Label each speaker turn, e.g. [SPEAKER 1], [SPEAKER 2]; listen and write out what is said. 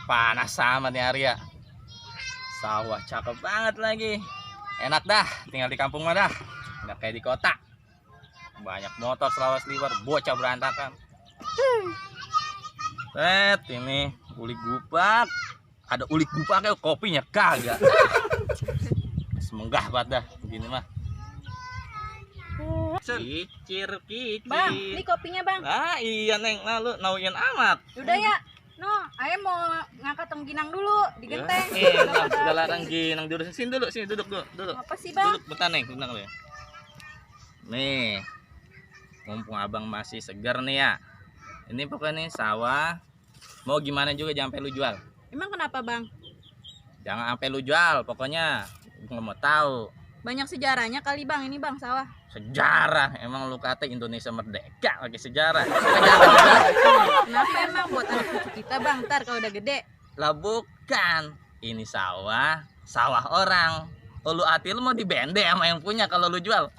[SPEAKER 1] panas sama nih Arya. Sawah cakep banget lagi. Enak dah, tinggal di kampung mah dah. Nggak kayak di kota. Banyak motor selawas liwar, bocah berantakan. Ini ulik gupak. Ada ulik gupaknya, kopinya kagak. Semenggah banget dah begini mah. Kicir.
[SPEAKER 2] Bang, ini kopinya bang.
[SPEAKER 1] Ah iya Neng, nah lu nauin amat.
[SPEAKER 2] Udah ya, no, ayah mau ngangkat tengginang dulu di genteng.
[SPEAKER 1] Udah larang ginang dulu. Sini duduk dulu.
[SPEAKER 2] Apa sih bang?
[SPEAKER 1] Duduk bentar Neng, bentar lu ya. Nih, mumpung abang masih segar nih ya. Ini pokoknya nih sawah. Mau gimana juga jangan sampai lu jual.
[SPEAKER 2] Emang kenapa bang?
[SPEAKER 1] Jangan sampai lu jual, pokoknya nggak mau tahu.
[SPEAKER 2] Banyak sejarahnya kali bang ini bang sawah.
[SPEAKER 1] Sejarah, emang lu kata Indonesia merdeka pakai sejarah.
[SPEAKER 2] Kenapa emang buat anak cucu kita bang? Ntar kalau udah gede.
[SPEAKER 1] Lah bukan, ini sawah orang. Oh, lu hati lu mau dibende sama yang punya kalau lu jual.